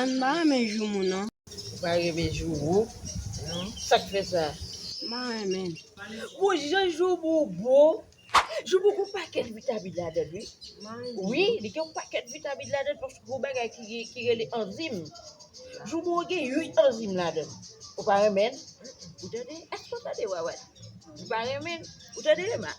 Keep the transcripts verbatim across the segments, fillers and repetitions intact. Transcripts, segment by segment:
M pa renmen joumou non. Ou pa renmen joumou? Non. Sa k fè sa? M pa renmen. Bon, jan joumou bon. Joumou gen yon pakèt vitamin ladan l, wi. Wi, li gen yon pakèt vitamin ladan l paske gen yon bagay ki, ki rele anzim. Joumou an gen uit anzim ladan l. Ou pa renmen l? Ou tande? Èske w tande, Wawan? Ou pa renmen l? Ou tande, Ema?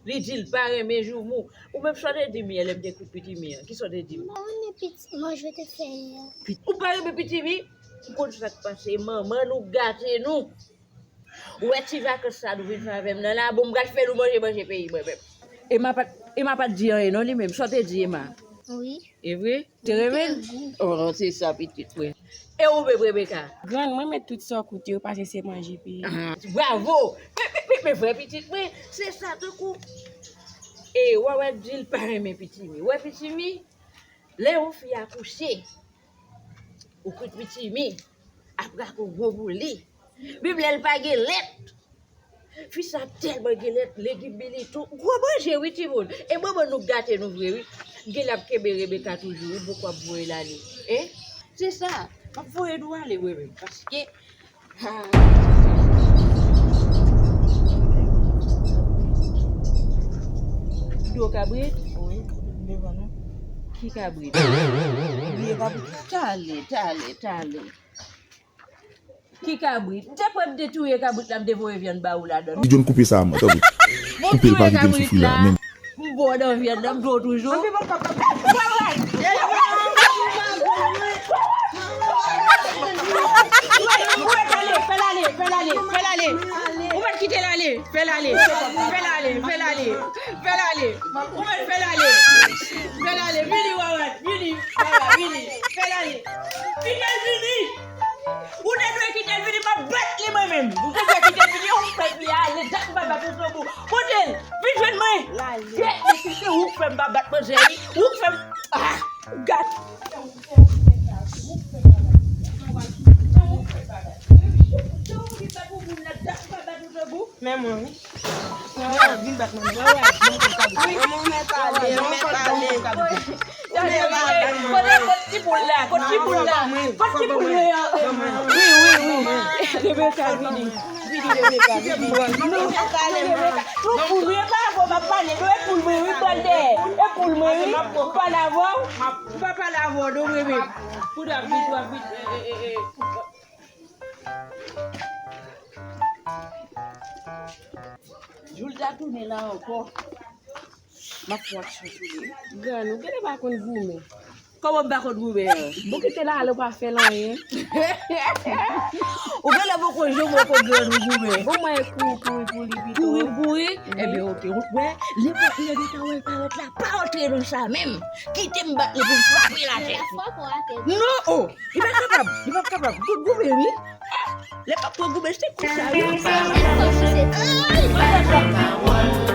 Li di l pa renmen joumou. Ou menm sa w te di m yè lè m te kout pitimi an. Kisa w te di m? M pa renmen piti manje w te fè yè. Pit-, ou pa renmen pitimi? M konn sa k pase. Manman nou gate nou. Ou wè ti vakans sa nou vin fè avè m nan la, bon, m pral fè nou manje, manje peyi mwen menm. Ema pa t, Ema pa t di anyen non li menm. Sa w te di, Ema? Wi. E vre? Te renmen l? Oh, se sa, pitit mwen. E ou menm, Rebeka? Grann, mwen met tout sa w koute yo, pase se manje peyi. Ah, bravo! Men, men, men, men vre pitit mwen, se sa tankou. E, wè, wè, di l pa renmen pitimi. Wè pitimi, lè yon fi akouche, ou kwit pitimi, apre ak yon gwo bouli. Menm lè l pa gen lèt. Fi sa tèlman gen lèt, legim li tou. Gwo manje wi timoun. E manman nou gate nou vre wi. Gen l ap kenbe Rebeka toujou wi, poko ap voye l ale. Hein? Se sa. M ap voye nou ale mwen menm. Paske, ha. Dlo kabrit? Wi, devan nou. Ki kabrit? Bliye kabrit. Tale, tale, tale. Ki kabrit? M te kwè m te touye kabrit la, m te voye vyann ba ou ladan l. Ti John, koupe sa a, man, tanpri. Koupe l, pa kite m soufri la, men. M ba w nan vyann nan, m di w toujou. Anpi bon kòb, kòb. Fè l ale, fè l ale, fè l ale, fè l ale. Ou mèt kite l ale, fè l ale, fè l ale, fè l ale, fè l ale. Ou mèt fè l ale. Fè l ale, vini, Wawan, vini, Wawan, vini. Fè l ale. Kite l vini. Ou te dwe kite l vini, m ap bat li mwen menm. Ou te dwe kite l vini, ou fè li ale, dat m pa bat ou tanbou. Kote l? Vin jwenn mwen. Lale. Kite li, se ou k fè m pa bat manzè wi. Ou k fè m, ah, gad. Men mwen wi. Vin bat mwen. Manman, ou mèt ale, ou mèt ale. Kote, kote ti poul la? Kote ti poul la? Kote ti poul mwen an? Wi, wi, wi. Rebeka, vini. Vini, Rebeka, vini. Non, Rebeka. Non, poul mwen pa avè w m ap pale. Non, e poul mwen, wi, pral dèyè. E poul mwen, wi. M pale avè w. M pa pale avè w, non, bebe. Kou w ap vit, w ap vit. E, e, e, e. Jou l ta tounen la ankò. M ap fè aksyon sou li. Grann, ou genlè pa konn goumen. Kòman m pa konn goumen an? Bon, kite l ale, ou pa fè l anyen. Ou genlè poko janm wè kot grann ou goumen. Bon, mwen kouri, kouri pou li pito. Kouri, kouri? Ebyen, oke. Ou wè, lè pwòp li an gentan wè l parèt la, pa antre nan sa menm. Kite m bat li pou m frape l atè. Non, oh! Li pa kapab, li pa kapab. Goumen, wi. Lè pap pran goumen, se konsa, wi. Ay!